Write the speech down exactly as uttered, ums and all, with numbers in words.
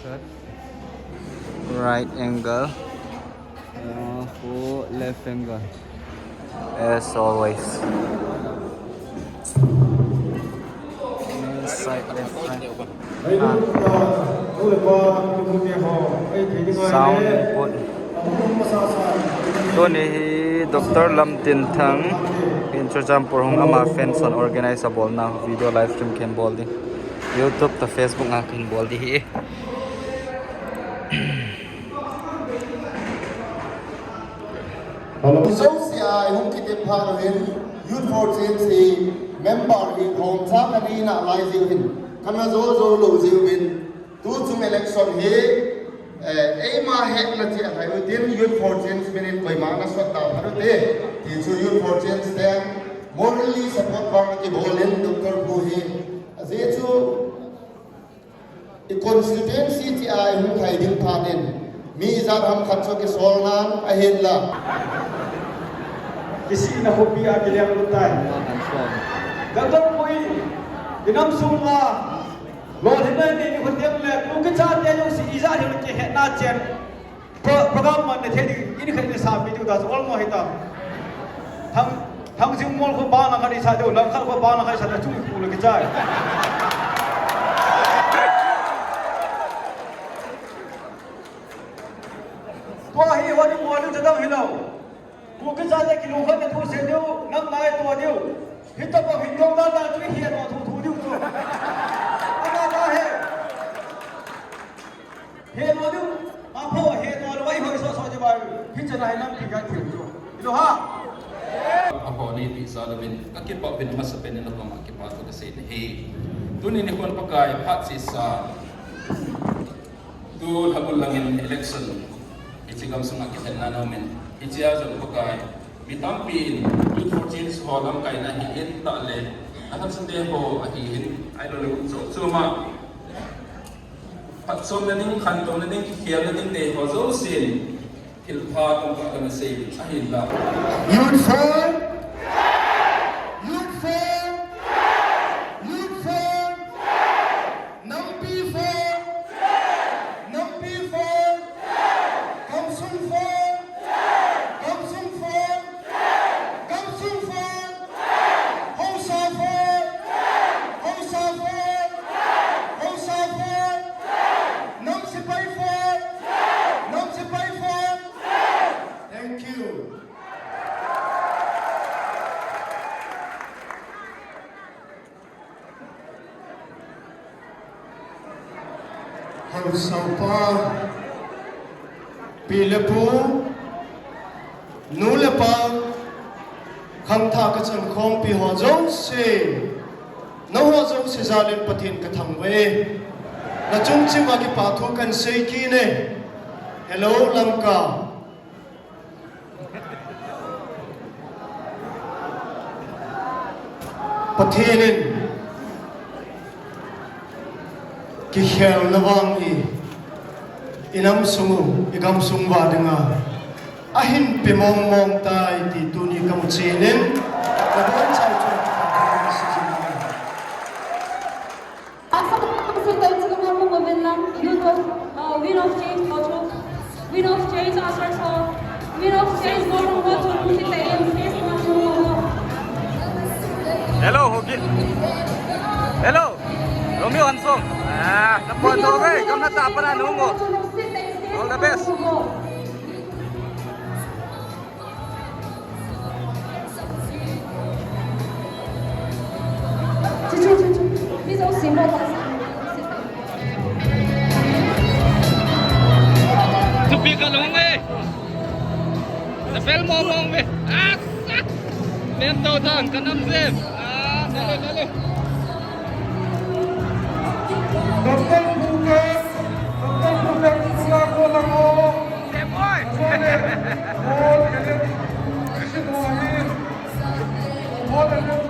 Right angle. Uh, for left angle. As always. Left side, left side. Ah. Sound input. Tuni hi Doctor Lamtinthang in Churachandpur hung ama fans hon organize abolna video live stream kahin bol ding. YouTube toh Facebook a kahin bol ding ahi. Hello. Jouse a hung kitep phat uvin, Youth for Change hi member hi thomcha kanei nalai jeh uvin, kana jou jou lou jeh uvin, tuchung election hi, eh, eima hetna cheh ahi uvin, Youth for Change min in koima nasot tau phat ute, ti chu Youth for Change ten morally support vang kibol in Doctor Pu hi, ajeh chu i constituency cheh a i hung lhai ding phat in, mi ijat ham khat chu kisol nang ahinla. Kisihna khopi a kilenglut tai. Doctor Pu in, i nam sung uva lolhinna nei ni khut ding le, Kuki chate jouse ijat ham kihetna chen. Pro-, program man na thei ding, in khat in sa mi ding ta, olmo hita. Thang, Thangjing Mol khu bang lang khat i sa ding, Lamka khu bang lang khat i sa ding, chung khu le kichai. Tua hi, honi mo ding chadang hilou. Kuki chate kilungkhat na thu sei ding, nam nai tua ding. Hita pa hin dong dan dan chu hi no thu thu ding chu. Ana ta he. He no diu, apho he no lo, vai hoi so so je bai, hiche na hi lampi ka thil chu. Ilo ha. Apho nei pi sa lo vin, ka kipah uvin masa pen in nakoma kipa thu kasei nahi. Tuni nikhon Pakai phat sisa. Tu lhabul langin election. Hiche gamsunga kihenna na umin. Hichea jong Pakai. Mi tampin, Youth for Change ho lamkaina hi in tah le. Athasan te ho ahi in. Ahilou le um chom chom a. Phatchomna ding, khantouna ding, kikhelna ding te ho jousen thilpha tamtah kana sei ahinla. Youth for, Youth for, Youth for, Nampi for, Nampi for, Gamsung for, Gamsung for, Gamsung for, Haosa for, Haosa for, Haosa for, Nam Sepai for, Nam Sepai for. Thank you. Haosa pa, pi le pu, nu le pa, khangthah kachan khompi ho jouse, nangho jouse jal in Pathen kathangvah e. Nachung cheh uva kipa thu kahin sei kit e. Hello, Lamka. Pathen in kikhelna vang hi i nam sung u, i gam sung uva dinga ahin pe mong mong tai ti tuni kamu chen in, nabonchauva chun Wind of Change, Wind of Change, Wind of Change, Hello, Hogi. Hello, Romeo Hansong. Ah, na pon to, eh, kam na tapa na nungo. All the best. Thupi ka long e. Na pel mo mo me. Asa. Mem to thang kanam sem. Ah, dale, dale. Doctor Bhupen, Doctor Bhupen, Bhupen, Bhupen, Bhupen. Sem boy. Bhupen, Bhupen, Bhupen.